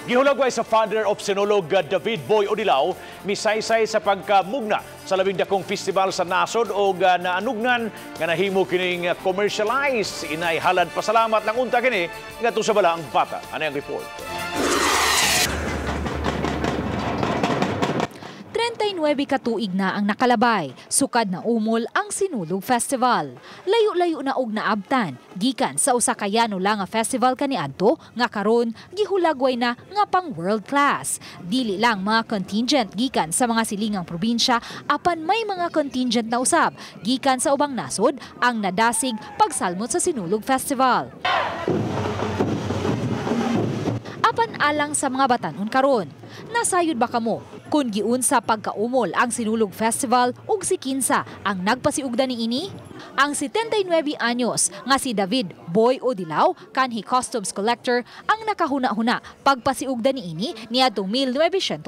Gihulagway sa father of Sinulog, David Boy Odilao, misaysay sa pagkamugna sa labing dakong festival sa nasod og naanugnan nga nahimo kining commercialize. Inay halad pasalamat lang unta kini ngadto sa balaang bata. Ano ang report? 39 ka tuig na ang nakalabay, sukad na umol ang Sinulog Festival. Layo-layo na og naabtan, gikan sa usa ka yano lang nga festival kaniadto nga karon gihulagway na nga pang world class. Dili lang mga contingent gikan sa mga silingang probinsya, apan may mga contingent na usab gikan sa ubang nasod ang nadasig pagsalmot sa Sinulog Festival. Apan alang sa mga batanon karon, nasayod ba kamo kung giunsa pagkaumol ang Sinulog Festival ug si kinsa ang nagpasiugda niini? Ang 79 anyos nga si David Boy Odilao, kanhi customs collector, ang nakahuna-huna pagpasiugda niini niadtong 1980.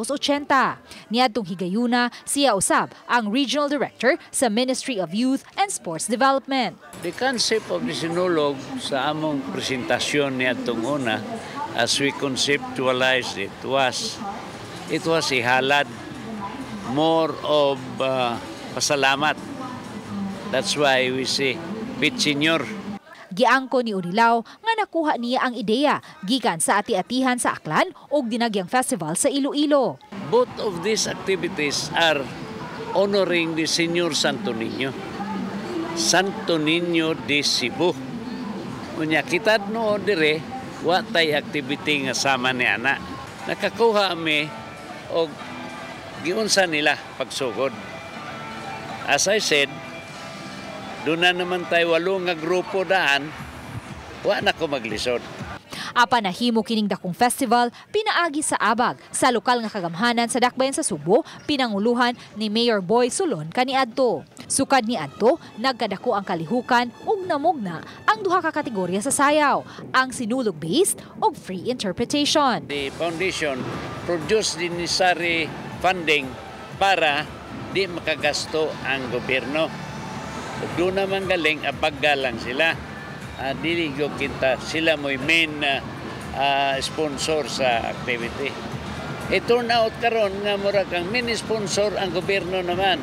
Niadtong higayuna, siya usab ang regional director sa Ministry of Youth and Sports Development. The concept of the Sinulog sa among presentasyon niadtong una, as we conceptualized it, was a halad, more of pasalamat. That's why we say Pit Señor. Giangko ni Odilao nga nakuha niya ang ideya gikan sa ati-atihan sa Aklan ug Dinagyang Festival sa Iloilo. Both of these activities are honoring the Señor Santo Niño. Santo Niño de Cebu. Unya kita no dire wa tay activity nga sama ni ana. Nakakuha mi og giunsa nila pagsugod. As I said, doon na naman tayo walo nga grupo daan, wa na ko maglisod. Apan nahimo kining dakong festival pinaagi sa abag sa lokal nga kagamhanan sa Dakbayan sa Sugbo, pinanguluhan ni Mayor Boy Solon kaniadto. Sukad niadto, nagkadako ang kalihukan ug namugna ang duha ka kategorya sa sayaw, ang sinulog based ug free interpretation. The foundation produced the necessary funding para di makagasto ang gobyerno. Ug doon naman galing, abagga lang sila. Dili ko kita sila mo'y main sponsor sa activity. It turn out karon nga murag ang main sponsor ang gobyerno naman.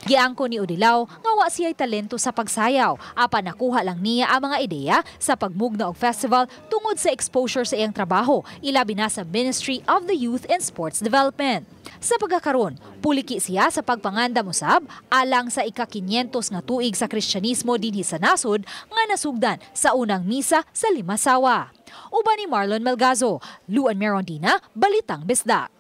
Giangko ni Odilao nga wa siya'y talento sa pagsayaw, apan nakuha lang niya ang mga ideya sa pagmugna og festival tungod sa exposure sa iyang trabaho, ilabi na sa Ministry of the Youth and Sports Development. Sa pagkakaron, puliki siya sa pagpangandam usab alang sa ika-500 nga tuig sa Kristyanismo dinhi sa nasod nga nasugdan sa unang misa sa Limasawa. Uban ni Marlon Melgazo, Luan Merondina, Balitang Bisdak.